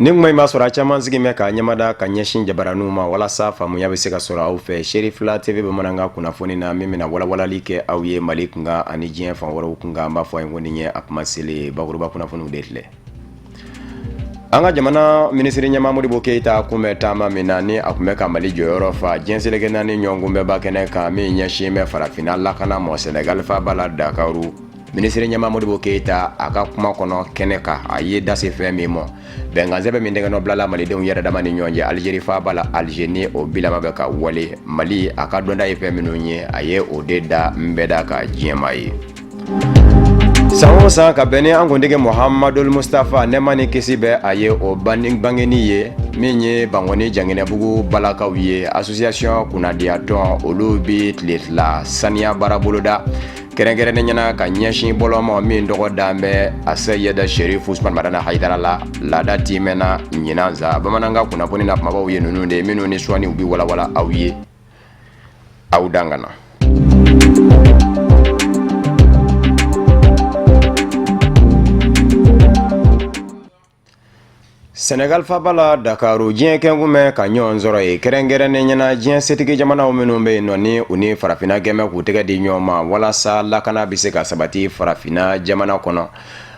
Nin kuma in b'a sɔrɔ a caman sigi bɛ ka ɲɛmada ka ɲɛsin jabaraninw ma walasa faamuya bɛ se ka sɔrɔ aw fɛ Serifila TV bamanankan kunnafoni na min bɛna walawalali kɛ aw ye Mali kunkan ani diɲɛ fan wɛrɛw kunkan. An b'a fɔ a ye ko nin ye a kuma selen ye. Bakuruba kunnafoniw de filɛ. An ka jamana minisiri ɲɛmaa Modibo Keyita kun bɛ taama min na, ni a tun bɛ ka Mali jɔyɔrɔ fa diɲɛ seleke naani ɲɔgɔnkunbɛnba kɛnɛ kan min ɲɛsin bɛ farafinna lakana ma Senegal faaba la Dakaru, minisiri ɲɛmaa Modibo Keyita a ka kuma kɔnɔ kɛnɛ kan, a ye da se fɛn min ma, bɛnkansɛbɛn min tɛgɛnɔ bilala malidenw yɛrɛ dama ni ɲɔgɔn cɛ Alizeri faaba la Alize, ni o bilama bɛ ka wale Mali a ka dɔnta ye fɛn minnu ye, a ye o de da nbɛda kan diɲɛmaa ye. San o san, ka bɛn ni an kuntigi Muhamadul Mustafa, nɛɛma ni kisi bɛ a ye, o bangeni ye, min ye Bankoni Janginɛbugu balakaw ye, association kunnadiyatɔn, olu bi tile fila saniya baara boloda kɛrɛnkɛrɛnnen ɲɛna ka ɲɛsin bɔlɔn ma min tɔgɔ dan bɛ Aseyida Sherif Usman Madani Hayidara la. Laada timɛna ɲinan sa. Bamanankan kunnafoni na kumabaw ye ninnu de ye, minnu ni sɔɔni u bɛ walawala aw ye. Aw dan ka na. Senegal faaba la Dakaru, diɲɛ kɛnkun bɛ ka ɲɔgɔn sɔrɔ yen, kɛrɛnkɛrɛnnen ɲɛna diɲɛ setigi jamanaw minnu bɛ yen nɔ, ni u ni farafinna kɛmɛ k'u tɛgɛ di ɲɔgɔn ma walasa lakana bɛ se ka sabati farafinna jamana kɔnɔ.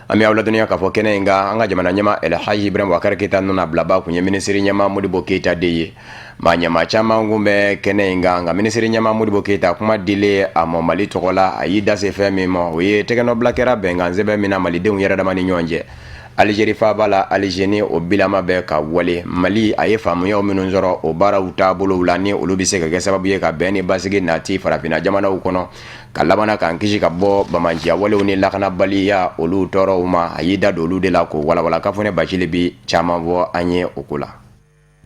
An bɛ aw ladɔnniya k'a fɔ kɛnɛ in kan, an ka jamana ɲɛmaa Elhaji Ibrahim Bubakari Keyita nɔnabilaba kun ye minisiri ɲɛmaa Modibo Keyita de ye. Maa ɲɛmaa caman kun bɛ kɛnɛ in kan, nka minisiri ɲɛmaa Modibo Keyita, kuma dilen a ma Mali tɔgɔ la, a y'i da se fɛn min ma, o ye tɛgɛnɔbila kɛra bɛnkan sɛbɛn min na malidenw yɛrɛ dama ni ɲɔgɔn cɛ Alizeri faaba la Alize, ni o bilama bɛ ka wale Mali a ye faamuyaw minnu sɔrɔ o baaraw taabolow la, ni olu bɛ se ka kɛ sababu ye ka bɛn ni basigi nati farafinna jamanaw kɔnɔ, ka laban k'an kisi ka bɔ banbaanciya walew ni lakanabaliya olu tɔɔrɔw ma. A y'i da don olu de la k'o walawala. Kafone Bacili bi caman fɔ an ye o ko la.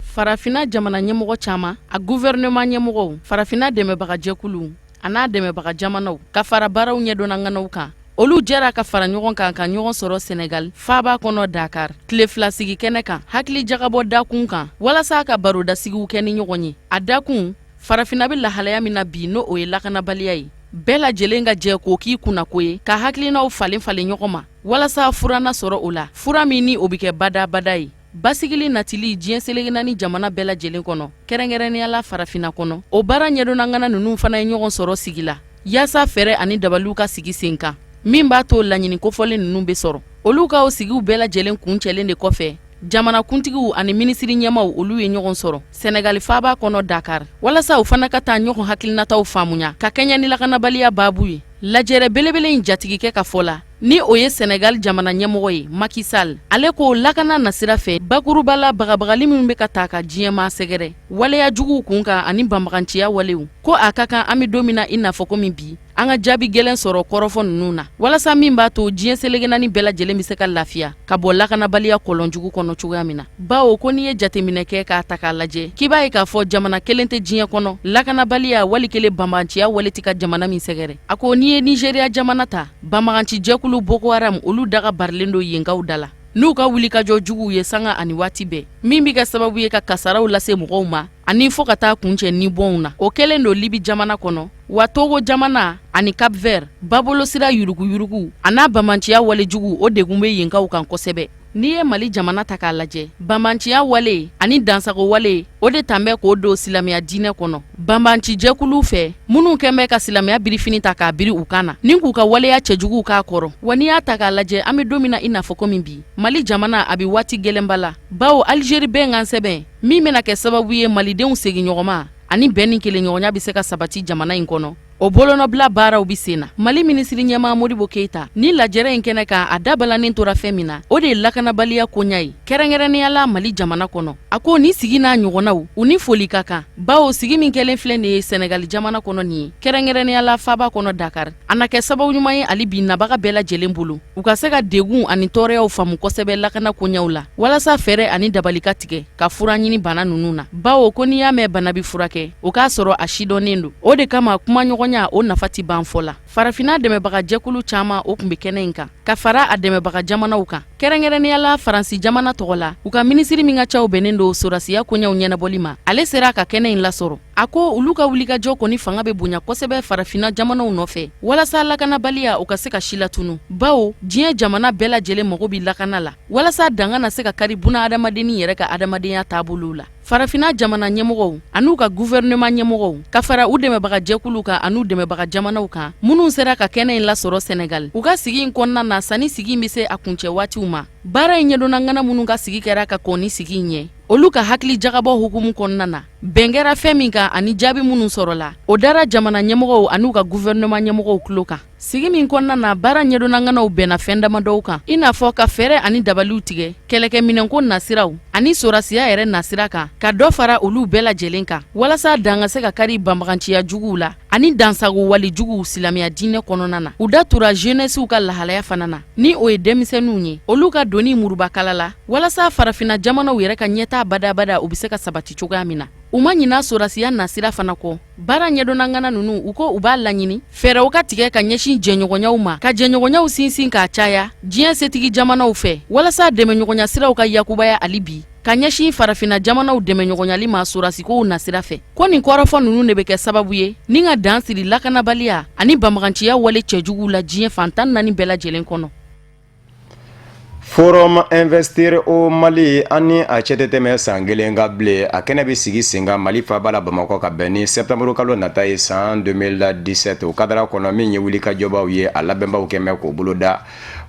Farafinna jamana ɲɛmɔgɔ caman, a gouvernement ɲɛmɔgɔw, farafinna dɛmɛbagajɛkuluw an'a dɛmɛbaga jamanaw, ka fara baaraw ɲɛdɔnna ŋanaw kan, olu jɛra ka fara ɲɔgɔn kan ka ɲɔgɔn sɔrɔ Senegal faaba kɔnɔ Dakar, tile fila sigi kɛnɛ kan, hakili jagabɔ dakun kan, walasa ka barodasigiw kɛ ni ɲɔgɔn ye. A dakun, farafinna bɛ lahalaya min na bi, n'o o ye lakanabaliya ye, bɛɛ lajɛlen ka jɛ k'o k'i kunnako ye, ka hakilinaw falen falen ɲɔgɔn ma walasa fura na sɔrɔ o la, fura min ni o bɛ kɛ badabada ye. Basigili natili diɲɛ seleke naani jamana bɛɛ lajɛlen kɔnɔ, kɛrɛnkɛrɛnnenya la farafinna kɔnɔ, o baara ɲɛdɔnna ŋana ninnu fana ye ɲɔgɔn sɔrɔ sigi la yaasa fɛɛrɛ ani dabaliw ka sigi sen kan min b'a to laɲini kofɔlen ninnu bɛ sɔrɔ. Olu ka o sigiw bɛɛ lajɛlen kuncɛlen de kɔfɛ, jamanakuntigiw ani minisiri ɲɛmaaw, olu ye ɲɔgɔn sɔrɔ Sɛnɛgali faaba kɔnɔ Dakar, walasa u fana ka taa ɲɔgɔn hakilinataw faamuya ka kɛɲɛ ni lakanabaliya baabu ye. Lajɛrɛ belebele in jatigikɛ ka fɔ la, ni o ye Senegal jamana ɲɛmɔgɔ ye Macky Sall, ale ko lakana nasira fɛ, bakuruba la, bagabagali minnu bɛ ka taa ka diɲɛmaa sɛgɛrɛ waleya juguw kun kan ani banbaganciya walew, ko a ka kan an bɛ don min na i n'a fɔ komi bi, an ka jaabi gɛlɛn sɔrɔ kɔrɔfɔ ninnu na, walasa min b'a to diɲɛ seleke naani bɛɛ lajɛlen bɛ se ka lafiya ka bɔ lakanabaliya kɔlɔnjugu kɔnɔ cogoya min na. Bawo ko n'i ye jateminɛ kɛ k'a ta k'a lajɛ, k'i b'a ye k'a fɔ jamana kelen tɛ diɲɛ kɔnɔ lakanabaliya wali kelen banbaganciya wale tɛ ka jamana min sɛgɛrɛ. A ko n'i ye Nizeriya jamana ta, banbaganci jɛkulu Boko Haram, olu daga barilen don yenkaw da la n'u ka wulikajɔ juguw ye sanga ani waati bɛɛ, min bɛ kɛ sababu ye ka kasaraw lase mɔgɔw ma ani fo ka taa kuncɛ nibɔnw na. O kɛlen don Libi jamana kɔnɔ wa Togo jamana ani Cap Vert babolosira yuruguyurugu an'a banbaganciya wale jugu, o degun bɛ yenkaw kan kosɛbɛ. N'i ye Mali jamana ta k'a lajɛ, banbaanciya wale ani dansago wale, o de tan bɛ k'o don silamɛya diinɛ kɔnɔ banbaanci jɛkuluw fɛ, minnu kɛn bɛ ka silamɛya birifini ta k'a biri u kan na ni k'u ka waleya cɛjuguw k'a kɔrɔ. Wa n'i y'a ta k'a lajɛ, an bɛ don min na i n'a fɔ komi bi, Mali jamana a bɛ waati gɛlɛnba la, bawo Alizeri bɛnkan sɛbɛn min bɛna kɛ sababu ye malidenw seginɲɔgɔnma ani bɛn ni kelenɲɔgɔnya bɛ se ka sabati jamana in kɔnɔ, O bolonɔbila baaraw bɛ sen na. Mali minisiri ɲɛmaa Modibo Keyita ni lajɛrɛ in kɛnɛ kan, a da balannen tora fɛn min na, o de ye lakanabaliya koɲa ye, kɛrɛnkɛrɛnnenya la Mali jamana kɔnɔ. A ko nin sigi n'a ɲɔgɔnnaw, u ni foli ka kan, bawo sigi min kɛlen filɛ nin ye Sɛnɛgali jamana kɔnɔ nin ye, kɛrɛnkɛrɛnnenya la faaba kɔnɔ Dakar, a na kɛ sababu ɲuman ye hali bi nabaga bɛɛ lajɛlen bolo, u ka se ka degun ani tɔɔrɔyaw faamu kosɛbɛ lakana koɲaw la, walasa fɛɛrɛ ani dabali ka tigɛ ka fura ɲini bana ninnu na, bawo ko n'i y'a mɛn bana bɛ furakɛ, o k'a sɔrɔ a sidɔnnen don. O de kama kumaɲɔgɔnya, o nafa tɛ ban fɔ la. Farafinna dɛmɛbaga jɛkulu caman, o tun bɛ kɛnɛ in kan ka fara a dɛmɛbaga jamanaw kan, kɛrɛnkɛrɛnnenya la Faransi jamana tɔgɔ la, u ka minisiri min ka caw bɛnnen don sɔrɔdasiya koɲɛw ɲɛnabɔli ma, ale sera ka kɛnɛ in lasɔrɔ. A ko olu ka wulikajɔ kɔni fanga bɛ bonya kosɛbɛ farafinna jamanaw nɔfɛ walasa lakanabaliya o ka se ka silatunu, bawo diɲɛ jamana bɛɛ lajɛlen mago bɛ lakana la walasa dan kana se ka kari buna adamadennin yɛrɛ ka adamadenya taabolow la. Farafinna jamana ɲɛmɔgɔw an'u ka gouvernement ɲɛmɔgɔw ka fara u dɛmɛbagajɛkuluw kan an'u dɛmɛbaga jamanaw kan minnu sera ka kɛnɛ in lasɔrɔ Senegal u ka sigi in kɔnɔna na sanni sigi in bɛ se a kuncɛ waatiw ma. Baara in ɲɛdɔnna ŋana minnu ka sigi kɛra ka kɔn ni sigi in ɲɛ, olu ka hakili jagabɔ hukumu kɔnɔna na, bɛn kɛra fɛn min kan ani jaabi minnu sɔrɔla, o dara jamana ɲɛmɔgɔw an'u ka gouvernement ɲɛmɔgɔw tulo kan. Sigi min kɔnɔna na, baara ɲɛdɔnna ŋanaw bɛnna fɛn damadɔw kan, i n'a fɔ ka fɛɛrɛ ani dabaliw tigɛ kɛlɛkɛminɛnko nasiraw ani sɔrɔdasiya yɛrɛ nasira kan, ka dɔ fara olu bɛɛ lajɛlen kan walasa dan ka se ka kari banbaganciya juguw la ani dansago wale juguw silamɛya diinɛ kɔnɔna na. U da tura jeunesse ka lahalaya fana na, ni o ye denmisɛnninw ye, olu ka donni murubakala la walasa farafinna jamanaw yɛrɛ ka ɲɛtaa badabada o bɛ se ka sabati cogoya min na. U ma ɲina sɔrɔdasiya nasira fana kɔ. Baara ɲɛdɔnna ŋana ninnu, u ko u b'a laɲini fɛɛrɛw ka tigɛ ka ɲɛsin jɛɲɔgɔnyaw ma, ka jɛɲɔgɔnyaw sinsin k'a caya diɲɛ setigi jamanaw fɛ walasa dɛmɛɲɔgɔnya siraw ka yakubaya hali bi ka ɲɛsin farafinna jamanaw dɛmɛɲɔgɔnyali ma sɔrɔdasikow nasira fɛ. Ko nin kɔrɔfɔ ninnu de bɛ kɛ sababu ye ni ka dan siri lakanabaliya ani banbaganciya wale cɛjuguw la diɲɛ fan 14 bɛɛ lajɛlen kɔnɔ. Forum Investir au Mali, an ni a cɛ tɛ tɛmɛ san kelen kan bilen. A kɛnɛ bɛ sigi sen kan Mali faaba la Bamakɔ ka bɛn ni septembre kalo nata ye san 2017. O kadara kɔnɔ, min ye wulikajɔbaw ye, a labɛnbaw kɛn bɛ k'o boloda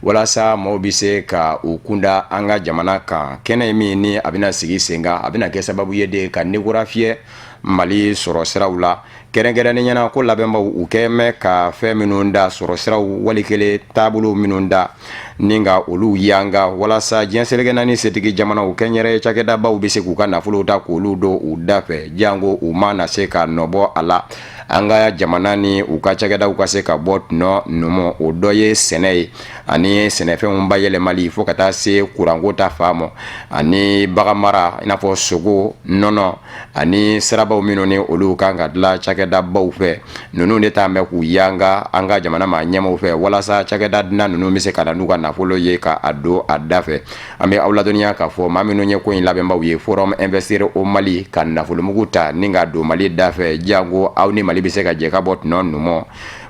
walasa maaw bɛ se ka u kunda an ka jamana kan. Kɛnɛ ye min ni a bɛna sigi sen kan, a bɛna kɛ sababu ye de ka nikura fiyɛ Mali sɔrɔ siraw la. Kɛrɛnkɛrɛnnenya na, ko labɛnbaw u kɛn bɛ ka fɛn minnu da, sɔrɔ siraw wali kelen taabolo minnu da ni ka olu yanga walasa diɲɛ seleke naani setigi jamanaw, kɛnyɛrɛ cakɛdabaw bɛ se k'u ka nafolo ta k'olu don u da fɛ, janko u ma na se ka nɔbɔ a la an ka jamana ni u ka cakɛdaw ka se ka bɔ tɔnɔ numu. O dɔ ye sɛnɛ ye ani sɛnɛfɛnw bayɛlɛmali, fo ka taa se kuranko ta fan ma, ani baganmara, i n'a fɔ sogo, nɔnɔ ani sirabaw minnu ni olu kan ka dilan cakɛdabaw fɛ. Ninnu de taa bɛ k'u yanga an ka jamana maa ɲɛmaaw fɛ walasa cakɛda dunan ninnu bɛ se ka na n'u ka nafolo ye ka a don a da fɛ. An bɛ aw ladɔnniya k'a fɔ maa minnu ye ko in labɛnbaw ye, Forum Investir au Mali, ka nafolomugu ta ni ka don Mali da fɛ, janko aw ni Mali bɛ se ka jɛ ka bɔ tɔnɔ numu.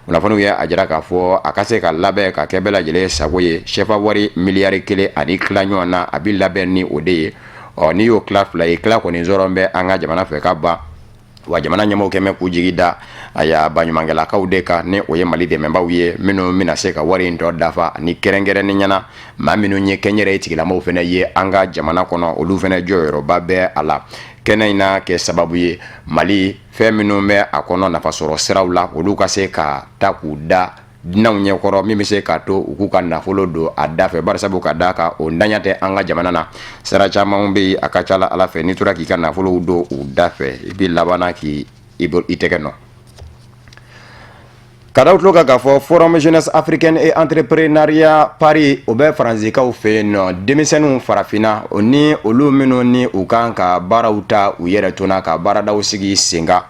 Kunnafoniw ye a jira k'a fɔ a ka se ka labɛn ka kɛ bɛɛ lajɛlen sago ye, sefa wari miliyari kelen ani tila ɲɔgɔn na, a bɛ labɛn ni o de ye. Ɔ n'i y'o tila fila ye, tila kɔni sɔrɔ bɛ an ka jamana fɛ ka ban. Wa jamana ɲɛmɔgɔw kɛn bɛ k'u jigi da a y'a baɲumankɛlakaw de kan, ni o ye Mali dɛmɛbaaw ye minnu bɛna se ka wari in tɔ dafa, ani kɛrɛnkɛrɛnnenya na maa minnu ye kɛnyɛrɛye tigilamɔgɔw fana ye an ka jamana kɔnɔ, olu fana jɔyɔrɔba bɛ a la. Kɛnɛ in na kɛ sababu ye Mali fɛn minnu bɛ a kɔnɔ nafasɔrɔ siraw la, olu ka se ka ta k'u da dunanw ɲɛkɔrɔ, min bɛ se k'a to u k'u ka nafolo don a da fɛ, barisabu ka d'a kan o ntanya tɛ an ka jamana na. Sira caman bɛ yen, a ka ca la Ala fɛ, n'i tora k'i ka nafolow don u da fɛ, i bɛ laban k'i i tɛgɛ nɔ. Ka da tulo kan k'a fɔ Forum Jeunesse Africaine et Entrepreneuriat Paris, o bɛ Faransikaw fɛ yen nɔ. Denmisɛnninw farafinna, o ni olu minnu ni u kan ka baaraw ta u yɛrɛ tun na, ka baaradaw sigi sen kan,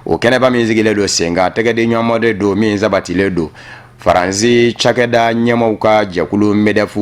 o kɛnɛba min sigilen don sen kan, tɛgɛdiɲɔgɔnma de don min sabatilen don Faransi cakɛda ɲɛmaaw ka jɛkulu MEDEF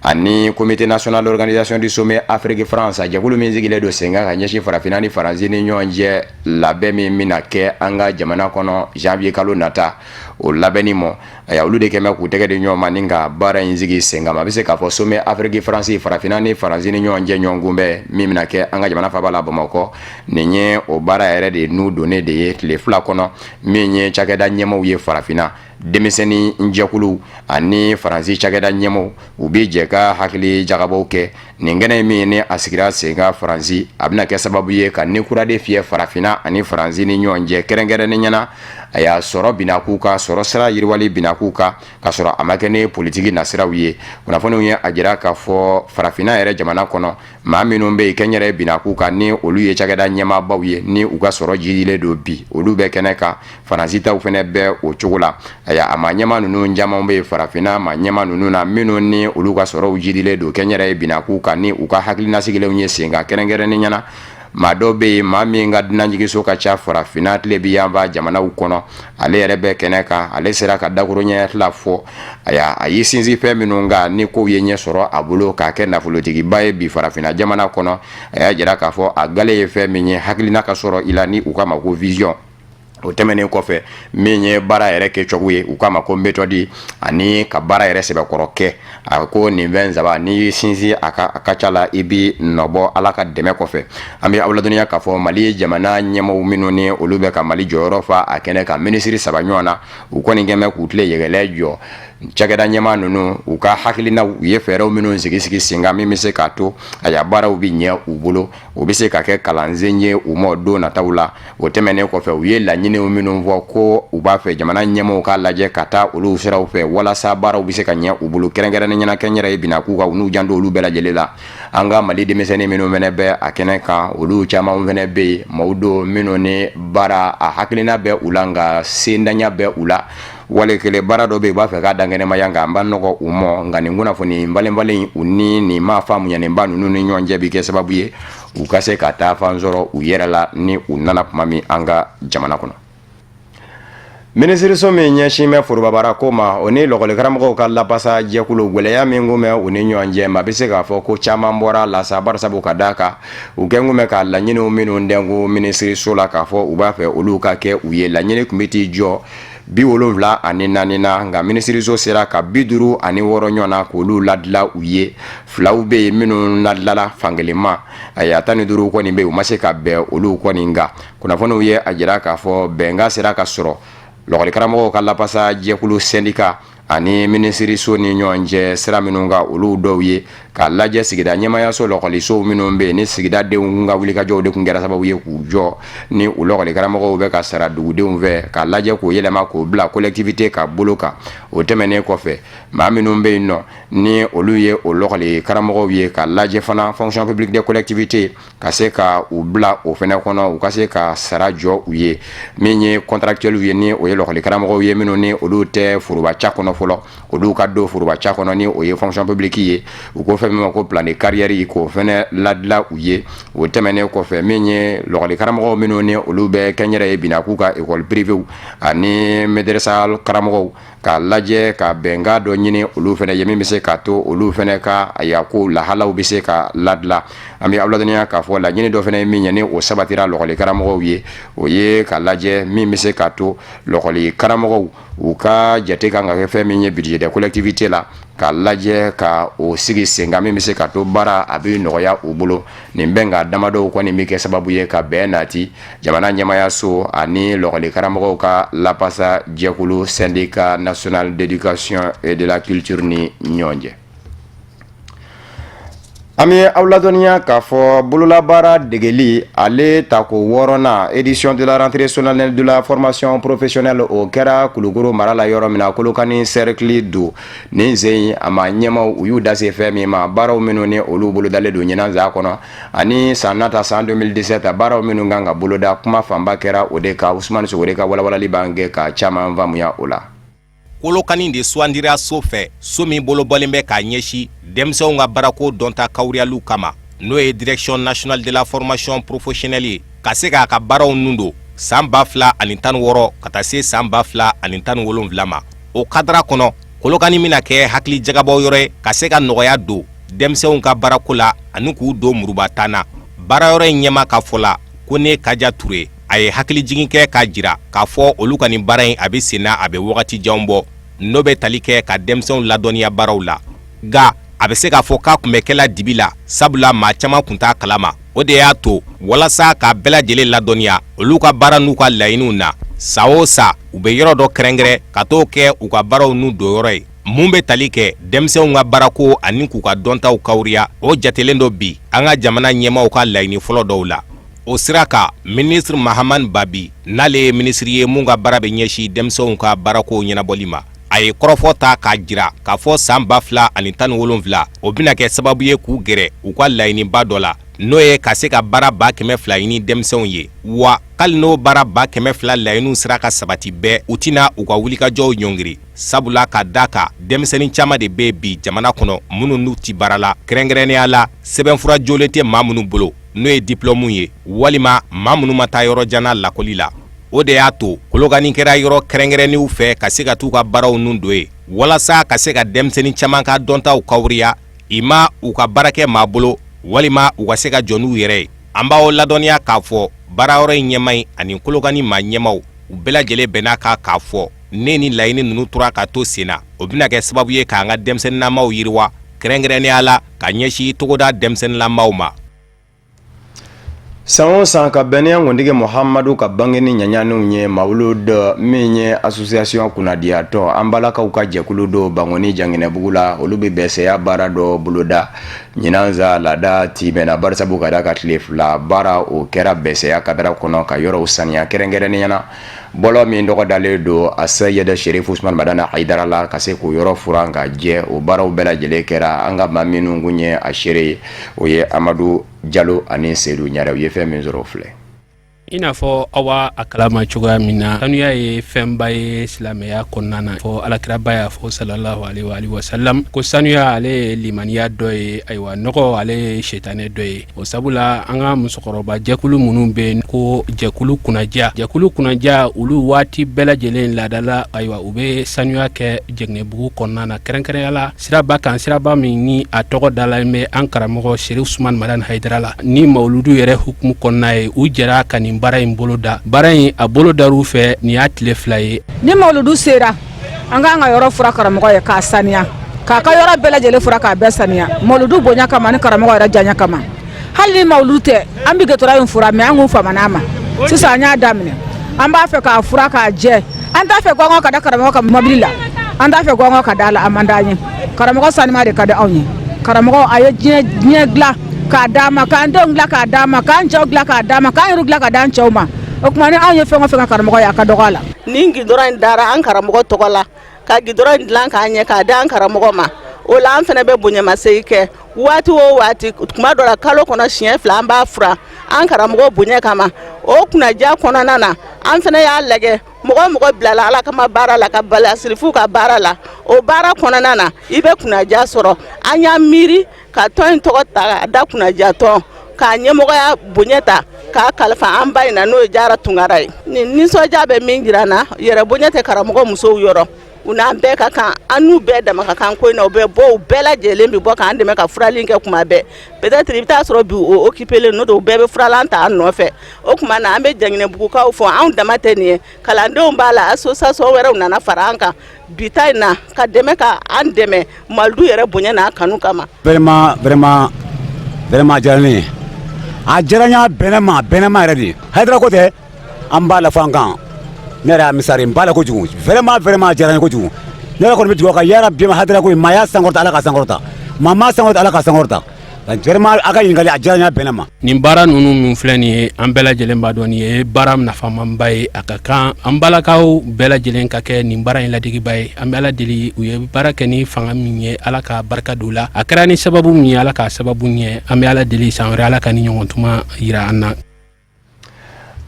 ani Comité national d'organisation du sommet Afrique France, jɛkulu min sigilen don sen kan ka ɲɛsin farafinna ni Faransi ni ɲɔgɔn cɛ labɛn min bɛna kɛ an ka jamana kɔnɔ janvier kalo nata, o labɛnni mɔ. Ayiwa, olu de kɛn bɛ k'u tɛgɛ di ɲɔgɔn ma ni ka baara in sigi sen kan. A bɛ se k'a fɔ sommet Afrique France, farafinna ni Faransi ni ɲɔgɔn cɛ ɲɔgɔn kunbɛn min bɛna kɛ an ka jamana faaba la Bamakɔ, nin ye o baara yɛrɛ de n'u donnen de ye tile 2 kɔnɔ. Min ye cakɛda ɲɛmaaw ye farafinna, denmisɛnnin jɛkuluw ani Faransi cakɛda ɲɛmaaw, u bɛ jɛ ka hakili jagabɔw kɛ. Nin kɛnɛ min ni a sigira sen kan Faransi, a bɛna kɛ sababu ye ka ni kura de fiyɛ farafinna ani Faransi ni ɲɔgɔn cɛ, kɛrɛnkɛrɛnnenya na a y'a sɔrɔ binakun kan, sɔrɔ sira yiriwali binakun kan, ka sɔrɔ a ma kɛ ni politiki nasiraw ye. Kunnafoniw ye a jira k'a fɔ farafinna yɛrɛ jamana kɔnɔ, maa minnu bɛ yen kɛnyɛrɛ binakun kan, ni olu ye cakɛda ɲɛmaabaw ye, ni u ka sɔrɔ jidilen don bi, olu bɛ kɛnɛ kan. Faransi taw fana bɛ o cogo la. Ayiwa, a maa ɲɛmaa ninnu caman bɛ yen farafinna maa ɲɛmaa ninnu na, minnu ni olu ka sɔrɔw jidilen don kɛnyɛrɛ binakun kan, ni u ka hakilina sigilenw ye sen kan, kɛrɛnkɛrɛnnenya na Maa dɔ bɛ yen, maa min ka dunanjiginso ka ca farafinna tilebin yanfan jamanaw kɔnɔ, ale yɛrɛ bɛ kɛnɛ kan. Ale sera ka dakuruɲɛ 2 fɔ. A y'i sinsin fɛn minnu kan ni kow ye ɲɛ sɔrɔ a bolo k'a kɛ nafolotigiba ye bi farafinna jamana kɔnɔ. A y'a jira k'a fɔ a gale ye fɛn min ye, hakilina ka sɔrɔ i la, ni u k'a ma ko vision. O tɛmɛnen kɔfɛ, min ye baara yɛrɛ kɛcogo ye, u k'a ma ko méthode, ani ka baara yɛrɛ sɛbɛkɔrɔ kɛ. A ko nin fɛn saba, n'i y'i sinsin a kan, a ka ca la i bɛ nɔbɔ Ala ka dɛmɛ kɔfɛ. An bɛ aw ladɔnniya k'a fɔ Mali jamana ɲɛmaaw minnu ni olu bɛ ka Mali jɔyɔrɔ fa a kɛnɛ kan, minisiri 3 ɲɔgɔn na, u kɔni kɛn bɛ k'u tile yɛgɛlɛ jɔ cakɛda ɲɛmaa ninnu, u ka hakilinaw, u ye fɛɛrɛw minnu sigi sigi sen kan min bɛ se k'a to a ya baaraw bɛ ɲɛ u bolo, o bɛ se ka kɛ kalansen ye u ma don nataw la. O tɛmɛnen kɔfɛ, u ye laɲiniw minnu fɔ ko u b'a fɛ jamana ɲɛmaaw k'a lajɛ ka taa olu siraw fɛ walasa baaraw bɛ se ka ɲɛ u bolo, kɛrɛnkɛrɛnnenya la kɛnyɛrɛye bina k'u kan, u n'u janto olu bɛɛ lajɛlen la. An ka Mali denmisɛnnin minnu fana bɛ a kɛnɛ kan, olu caman fana bɛ yen, maaw don minnu ni baara a hakilina bɛ u la, nka sentanya bɛ u la. Wali kelen baara dɔ bɛ yen, u b'a fɛ k'a dankɛnɛmaya, nka an b'a nɔgɔ u ma. Nka nin kunnafoni falenfalen u ni nin maa faamuyalenba ninnu ni ɲɔgɔn cɛ bɛ kɛ sababu ye u ka se ka taa fan sɔrɔ u yɛrɛ la ni u nana tuma min an ka jamana kɔnɔ. Minisiriso min ɲɛsin bɛ forobabaarako ma, o ni lɔkɔlikaramɔgɔw ka lapasa jɛkulu, gɛlɛya min kun bɛ u ni ɲɔgɔn cɛ, maa bɛ se k'a fɔ ko caman bɔra la sa, barisabu ka d'a kan u kɛn kun bɛ ka laɲiniw minnu dɛnku minisiriso la k'a fɔ u b'a fɛ olu ka kɛ u ye, laɲini tun bɛ t'i jɔ 74 na, nka minisiriso sera ka 56 ɲɔgɔn na k'olu ladila u ye. Filaw bɛ yen minnu ladilala fankelen ma, ayiwa, 15 kɔni bɛ yen, u ma se ka bɛn olu kɔni kan. Kunnafoniw ye a jira k'a fɔ bɛnkan sera ka sɔrɔ lɔkɔlikaramɔgɔw ka lapasa jɛkulu syndicat ani minisiriso ni ɲɔgɔn cɛ sira minnu kan, olu dɔw ye k'a lajɛ sigida ɲɛmayaso lɔkɔlisow minnu bɛ yen ni sigidadenw ka wulikajɔw de tun kɛra sababu ye k'u jɔ, ni u lɔkɔlikaramɔgɔw bɛ ka sara dugudenw fɛ, k'a lajɛ k'o yɛlɛma k'o bila collectivité ka bolo kan. O tɛmɛnen kɔfɛ, maa minnu bɛ yen nɔ ni olu ye o lɔkɔlikaramɔgɔw ye, k'a lajɛ fana fonction publique des collectivités ka se ka u bila o fana kɔnɔ, u ka se ka sara jɔ u ye. Min ye contractuels ye, ni o ye lɔkɔlikaramɔgɔw ye minnu ni olu tɛ forobaca kɔnɔ fɔlɔ, olu ka don forobaca kɔnɔ, ni o ye fonction publique ye, u ko fɛn min ma ko plan de carrière, k'o fana ladila u ye. O tɛmɛnen kɔfɛ, min ye lɔkɔlikaramɔgɔw minnu ni olu bɛ kɛnyɛrɛye bina k'u ka école privée ani madrasa karamɔgɔw, k'a lajɛ ka bɛnkan dɔ ɲini olu fana ye min bɛ se k'a to olu fana ka aya ko lahalaw bɛ se ka ladila. An bɛ aw ladɔnniya k'a fɔ laɲini dɔ fana ye min ye, ni o sabatira lɔkɔlikaramɔgɔw ye, o ye k'a lajɛ min bɛ se k'a to lɔkɔlikaramɔgɔw u ka jate kan ka kɛ fɛn min ye budget des collectivités la, k'a lajɛ ka o sigi sen kan min bɛ se k'a to baara a bɛ nɔgɔya u bolo. Nin bɛnkan damadɔw kɔni bɛ kɛ sababu ye ka bɛn nati jamana ɲɛmayaso ani lɔkɔlikaramɔgɔw ka lapasa jɛkulu syndicat national d'éducation et de la culture ni ɲɔgɔn cɛ. An bɛ aw ladɔnniya k'a fɔ bololabaara degeli ale tako wɔɔrɔnan, édition de la rentrée solennelle de la formation professionnelle, o kɛra Kulukoro mara la yɔrɔ min na, Kolokani cercle don. Nin sen a ma ɲɛmaw u y'u da se fɛn min ma, baaraw minnu ni olu bolodalen don ɲinan san kɔnɔ ani san nata san 2017, baaraw minnu kan ka boloda, kuma fanba kɛra o de kan. Usumani Sogore ka walawalali b'an kɛ ka caman faamuya o la. Kolokani de sugandira so fɛ, so min bolobɔlen bɛ k'a ɲɛsin denmisɛnw ka baarako dɔnta kawuriyaliw kama, n'o ye Direction nationale de la formation professionnelle ye, ka se k'a ka baaraw nun don san 2016 ka taa se san 2017 ma. O kadara kɔnɔ, Kolokani bɛna kɛ hakili jagabɔ yɔrɔ ye ka se ka nɔgɔya don denmisɛnw ka baarako la ani k'u don murubatan na. Baarayɔrɔ in ɲɛmaa ka fɔ la, ko ne Kaja Ture, a ye hakilijigin kɛ k'a jira k'a fɔ olu ka nin baara in a bɛ sen na, a bɛ wagati jan bɔ, n'o bɛ tali kɛ ka denmisɛnw ladɔnniya baaraw la. Nka a bɛ se k'a fɔ k'a tun bɛ kɛla dibi la, sabula maa caman tun t'a kalama. O de y'a to walasa ka bɛɛ lajɛlen ladɔnniya olu ka baara n'u ka laɲiniw na, san o san u bɛ yɔrɔ dɔ kɛrɛnkɛrɛn ka t'o kɛ u ka baaraw n'u donyɔrɔ ye mun bɛ tali kɛ denmisɛnw ka baarako ani k'u ka dɔntaw kawuriya. O jatelen don bi an ka jamana ɲɛmaaw ka laɲini fɔlɔ dɔw la. O sira kan, minisiri Mahamani Babi, n'ale ye minisiri ye mun ka baara bɛ ɲɛsin denmisɛnw ka baarako ɲɛnabɔli ma, a ye kɔrɔfɔ ta k'a jira k'a fɔ san 2017, o bɛna kɛ sababu ye k'u gɛrɛ u ka laɲiniba dɔ la, n'o ye ka se ka baara 200,000 ɲini denmisɛnw ye. Wa k'ali n'o baara 200,000 laɲiniw sera ka sabati bɛɛ, u tɛna u ka wulikajɔw ɲɔngiri, sabula ka da kan denmisɛnnin caman de bɛ bi jamana kɔnɔ minnu n'u ti baara la, kɛrɛnkɛrɛnnenya la sɛbɛnfura jolen tɛ maa minnu bolo. n'o ye diplɔmu ye, walima maa minnu ma taa yɔrɔ jan na lakɔli la. O de y'a to Kolokani kɛra yɔrɔ kɛrɛnkɛrɛnnenw fɛ ka se ka t'u ka baaraw nun don yen, walasa ka se ka denmisɛnnin caman ka dɔntaw kawuriya, i ma u ka baara kɛ maa bolo, walima u ka se ka jɔ n'u yɛrɛ ye. An b'aw ladɔnniya k'a fɔ baarayɔrɔ in ɲɛmaa in ani Kolokani maa ɲɛmaaw, u bɛɛ lajɛlen bɛnna kan k'a fɔ ne ni laɲini ninnu tora ka to sen na, o bɛna kɛ sababu ye k'an ka denmisɛnninlamaw yiriwa, kɛrɛnkɛrɛnnenya la ka ɲɛsin togoda denmisɛnninlamaw ma. San o san, ka bɛn ni an kuntigi Muhamadu ka bangeni ɲaɲaniw ye, Mawulud, min ye association kunnadiyatɔ an balakaw ka jɛkulu don Bankoni Janginɛbugu la, olu bɛ bɛsɛya baara dɔ boloda. Ɲinan sa, laada timɛna, barisabu ka da ka tile 2 baara o kɛra bɛsɛya kadara kɔnɔ, ka yɔrɔw saniya, kɛrɛnkɛrɛnnenya na bɔlɔ min tɔgɔ dalen don a Seyid Sherif Usman Madani Hayidara la, ka se k'o yɔrɔ furan ka jɛ. O baaraw bɛɛ lajɛlen kɛra. An ka maa minnu kun ye a seere ye, o ye Amadu Jalo ani Sedu Ɲare. U ye fɛn min sɔrɔ, o filɛ. I n'a fɔ aw b'a a kalama cogoya min na, sanuya ye fɛnba ye silamɛya kɔnɔna na. Fɔ alakiraba y'a fɔ sallallahu alaihi wa sallam ko sanuya ale ye limaniya dɔ ye. Ayiwa, nɔgɔ ale ye sitanɛ dɔ ye. O sabu la, an ka musokɔrɔba jɛkulu minnu bɛ yen ko jɛkulu kunnadiya, jɛkulu kunnadiya, olu waati bɛɛ lajɛlen laadala, ayiwa, u bɛ sanuya kɛ Jɛgɛnɛbugu kɔnɔna na, kɛrɛnkɛrɛnya la siraba kan, siraba min ni a tɔgɔ dalen bɛ an karamɔgɔ Sherif Usman Madani Hayidara la. Ni mawuludu yɛrɛ hukumu kɔnɔna ye, u jɛra ka nin baara in bolo da. Baara in a bolo dar'u fɛ, nin y'a tile 2 ye. Ni mawuludu sera, an k'an ka yɔrɔ furan karamɔgɔ ye k'a saniya, k'a ka yɔrɔ bɛɛ lajɛlen furan k'a bɛɛ saniya, mawuludu bonya kama ni karamɔgɔ yɛrɛ diyaɲɛ kama. Hali ni mawuludu tɛ, an bɛ gitɔrɔn in furan, mais an kun famana a ma. Sisan an y'a daminɛ, an b'a fɛ k'a furan k'a jɛ. An t'a fɛ gɔngɔn ka da karamɔgɔ ka mobili la, an t'a fɛ gɔngɔn ka da la, a man d'an ye. Karamɔgɔ sanima de ka di anw ye. Karamɔgɔ a ye diɲɛ dilan k'a d'an ma, k'an denw dilan k'a d'an ma, k'an cɛw dilan k'a d'an ma, k'an yɛrɛ dilan ka d'an cɛw ma. O tuma ni anw ye fɛn o fɛn kɛ karamɔgɔ ye, a ka dɔgɔ a la. Nin gidɔrɔn in dara an karamɔgɔ tɔgɔ la, ka gidɔrɔn in dilan k'a ɲɛ k'a di an karamɔgɔ ma. O la, an fana bɛ bonyamasegin kɛ waati o waati. Tuma dɔ la, kalo kɔnɔ siɲɛ 2, an b'a furan an karamɔgɔ bonya kama. O kunnaja kɔnɔna na, an fana y'a lajɛ, mɔgɔ mɔgɔ bilala Ala kama baara la, ka bala sirifu ka baara la, o baara kɔnɔna na, i bɛ kunnaja sɔrɔ. An y'a miiri ka tɔn in tɔgɔ ta k'a da kunnaja tɔn, k'a ɲɛmɔgɔya bonya ta k'a kalifa an ba in na, n'o ye Jara Tunkara ye. Nin nisɔndiya bɛ min jira n na, yɛrɛ bonya tɛ karamɔgɔ musow yɔrɔ. U n'an bɛɛ ka kan, an n'u bɛɛ dama ka kan ko in na. U bɛ bɔ, u bɛɛ lajɛlen bɛ bɔ k'an dɛmɛ ka furali kɛ kuma bɛɛ. Peut-être i bɛ taa sɔrɔ bi o occupé len n'o tɛ, u bɛɛ bɛ furalan ta an nɔfɛ. O tuma na, an bɛ Jaginɛbugukaw fɔ. Anw dama tɛ nin ye, kalandenw b'a la, association wɛrɛw nana fara an kan bi ta in na ka dɛmɛ, ka an dɛmɛ mawuludu yɛrɛ bonya n'a kanu kama. Vraiment, vraiment, vraiment, a diyara ne ye, a diyara n ye, a bɛnna ma, a bɛnna ma yɛrɛ de. Hayidara ko tɛ, an b'a la fɔ an kan. Ne yɛrɛ y'a misari, n b'a la kojugu. Vraiment, vraiment, a diyara n ye kojugu. Ne yɛrɛ kɔni bɛ dugawu ka yarabi Hayidara ko in, maa y'a sankɔrɔta, Ala ka sankɔrɔta, maa ma sankɔrɔta, Ala ka sankɔrɔta. Vraiment, a ka ɲininkali, a diyara n ye, a bɛnna ma. Nin baara ninnu min filɛ nin ye, an bɛɛ lajɛlen b'a dɔn nin ye baara nafamanba ye. A ka kan an balakaw bɛɛ lajɛlen ka kɛ nin baara in ladegeba ye. An bɛ Ala deli, u ye baara kɛ ni fanga min ye, Ala ka barika don la. A kɛra ni sababu min ye, Ala k'a sababu ɲɛ. An bɛ Ala deli, san wɛrɛ Ala ka ni ɲɔgɔn tuma yira an na.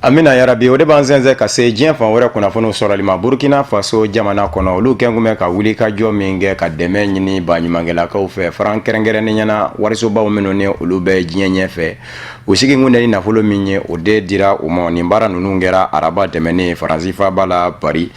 Amina yarabi. O de b'an sɛnsɛn ka se diɲɛ fan wɛrɛ kunnafoniw sɔrɔli ma. Burkina Faso jamana kɔnɔ, olu kɛn kun bɛ ka wuli ka jɔ min kɛ ka dɛmɛ ɲini baɲumankɛlakaw fɛ, faran kɛrɛnkɛrɛnnenya na warisobaw minnu ni olu bɛ diɲɛ ɲɛfɛ, u sigikun tɛ ni nafolo min ye, o de dira u ma. Nin baara ninnu kɛra araba tɛmɛnen Faransi faaba la Paris.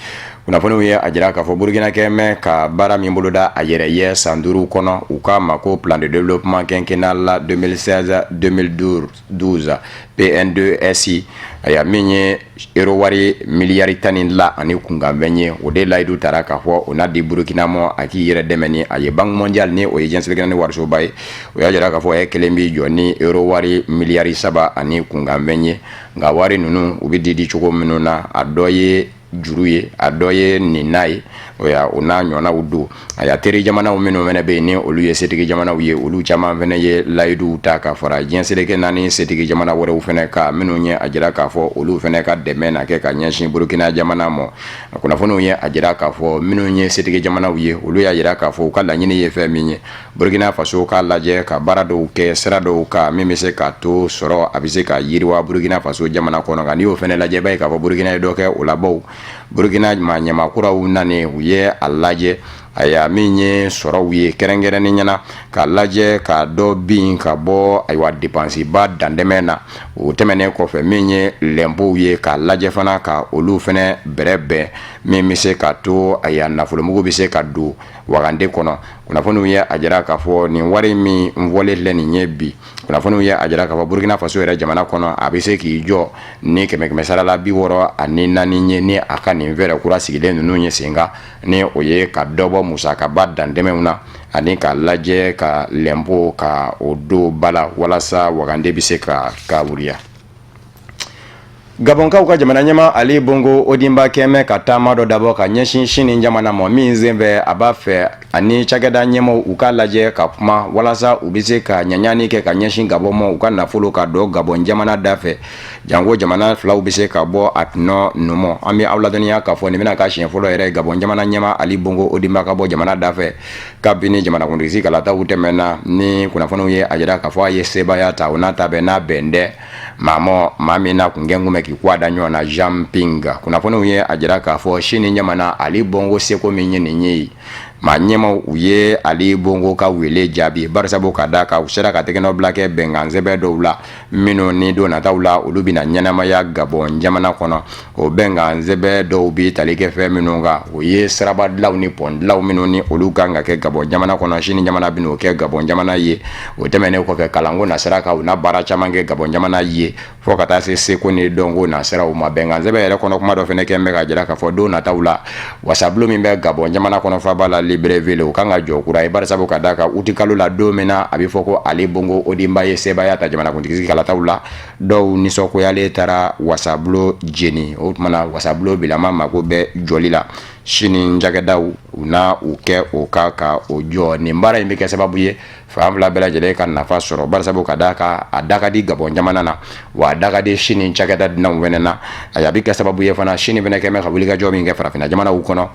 Kunnafoniw ye a jira k'a fɔ Burkina kɛn bɛ ka baara min boloda a yɛrɛ ye san 5 kɔnɔ, u k'a ma ko plan de développement quinquennal 2016 2012, PNDS. Aya, min ye euro wari miliyari 12 ani kunkanfɛn ye, o de layidu tara k'a fɔ o n'a di Burukina ma, a k'i yɛrɛ dɛmɛ ni a ye. Banque mondiale, ni o ye diɲɛ seleke naani warisoba ye, o y'a jira k'a fɔ e kelen b'i jɔ ni euro wari miliyari 3 ani kunkanfɛn ye. Nka wari ninnu, u bɛ di di cogo minnu na, a dɔ ye juru ye, a dɔ ye nin n'a ye, o ya o n'a ɲɔgɔnnaw don. A teri jamanaw minnu fana bɛ yen, ni olu ye setigi jamanaw ye, olu caman fana ye layiduw ta ka fara diɲɛ seleke naani setigi jamana wɛrɛw fana kan, minnu ye a jira k'a fɔ olu fana ka dɛmɛ na kɛ ka ɲɛsin Burukina jamana ma. A kunnafoniw ye a jira k'a fɔ minnu ye setigi jamanaw ye, olu y'a jira k'a fɔ u ka laɲini ye fɛn min ye, Burukina Faso k'a lajɛ ka baara dɔw kɛ sira dɔw kan min bɛ se ka to sɔrɔ a bɛ se ka yiriwa Burukina Faso jamana kɔnɔ. Nka n'i y'o fana lajɛ, i b'a ye k'a fɔ Burukina ye dɔ kɛ o la, bawo Burukina maa ɲɛmaa kuraw nanen, u ye a lajɛ Ayiwa, min ye sɔrɔw ye kɛrɛnkɛrɛnnenya na, k'a lajɛ ka dɔ bin ka bɔ, ayiwa, depansiba dantɛmɛ na. O tɛmɛnen kɔfɛ, min ye lɛnpow ye, k'a lajɛ fana ka olu fana bɛrɛbɛn, min bɛ se ka to, ayiwa, nafolomugu bɛ se ka don wagande kɔnɔ. Kunnafoniw ye a jira k'a fɔ nin wari min fɔlen filɛ nin ye bi, kunnafoniw ye a jira k'a fɔ Burukina Faso yɛrɛ jamana kɔnɔ, a bɛ se k'i jɔ ni kɛmɛ sara la 64 ye ni a ka nin fɛɛrɛ kura sigilen ninnu ye sen kan, ni o ye ka dɔ bɔ musakaba dantɛmɛw na ani k'a lajɛ ka lɛnpo ka o don ba la walasa wagande bɛ se ka kawuriya. Gabɔnkaw ka jamana ɲɛmaa Ali Bongo Ondimba kɛmɛ ka taama dɔ dabɔ ka ɲɛsin Sini jamana ma, min senfɛ a b'a fɛ ani cakɛda ɲɛmaaw u k'a lajɛ ka kuma walasa u bɛ se ka ɲaɲani kɛ ka ɲɛsin Gabɔn ma, u ka nafolo ka don Gabɔn jamana da fɛ, janko jamana filaw bɛ se ka bɔ a tɔnɔ nɔmɔ. An bɛ aw ladɔnniya k'a fɔ nin bɛna k'a siɲɛ fɔlɔ yɛrɛ Gabɔn jamana ɲɛmaa Ali Bongo Ondimba ka bɔ jamana da fɛ kabini jamanakuntigi kalataw tɛmɛna, ni kunnafoniw ye a jira k'a fɔ a ye sebaaya ta. O n'a ta bɛɛ, n'a bɛn tɛ maa ma, maa min na kun kɛ kun bɛ k'i kɔ da ɲɔgɔn na Jean Ping. Kunnafoniw ye a jira k'a fɔ Sini jamana Ali Bongo seko min ye nin ye, maa ɲɛmaw u ye Ali Bongo ka wele jaabi, barisabu ka da kan u sera ka tɛgɛnɔbila kɛ bɛnkan sɛbɛn dɔw la, minnu ni don nataw la olu bɛna ɲɛnamaya Gabɔn jamana kɔnɔ. O bɛnkan sɛbɛn dɔw bɛ tali kɛ fɛn minnu kan, o ye siraba dilanw ni pɔn dilanw minnu ni olu kan ka kɛ Gabɔn jamana kɔnɔ, Sini jamana bɛna o kɛ Gabɔn jamana ye. O tɛmɛnen kɔfɛ, kalanko nasira kan, u na baara caman kɛ Gabɔn jamana ye fo ka taa se seko ni dɔnko nasiraw ma. Bɛnkan sɛbɛn yɛrɛ kɔnɔ, kuma dɔ fana kɛ bɛ ka jira k'a fɔ don nataw la, wasabulon min bɛ Gabɔn jamana kɔnɔ faaba la Libreville, o kan ka jɔ kura ye, barisabu ka da kan utikalo la, don min na a bɛ fɔ ko Ali Bongo Ondimba ye sebaaya ta jamanakuntigi kalataw la, dɔw nisɔngoyalen taara wasabulon jeni. O tuma na, wasabulon bilama mako bɛ jɔli la. Sini cakɛdaw u na u kɛ o kan ka o jɔ. Nin baara in bɛ kɛ sababu ye fan fila bɛɛ lajɛlen ka nafa sɔrɔ, barisabu ka d'a kan a da ka di Gabɔn jamana na, wa a da ka di Sini cakɛda dunanw fana na. A bɛ kɛ sababu ye fana, Sini fana kɛmɛ ka wulikajɔ min kɛ farafinna jamanaw kɔnɔ,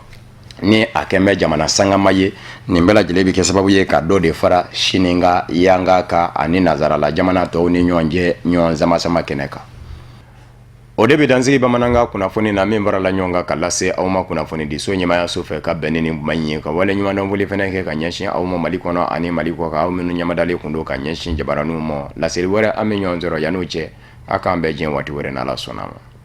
ni a kɛn bɛ jamana sangama ye, nin bɛɛ lajɛlen bɛ kɛ sababu ye ka dɔ de fara Sini ka yanga kan ani nazarala jamana tɔw ni ɲɔgɔn cɛ ɲɔgɔn sama-sama kɛnɛ kan. O de bɛ dansigi bamanankan kunnafoni na min farala ɲɔgɔn kan ka lase aw ma kunnafonidiso ɲɛmaayaso fɛ ka bɛn ni nin kuma in ye, ka wale ɲumandɔn foli fana kɛ ka ɲɛsin aw ma Mali kɔnɔ ani Mali kɔkan, aw minnu ɲɛmadalen kun don ka ɲɛsin jabaraninw ma. Laseli wɛrɛ, an bɛ ɲɔgɔn sɔrɔ. Yan'o cɛ, a k'an bɛn diɲɛ waati wɛrɛ, n'Ala sɔnna a ma.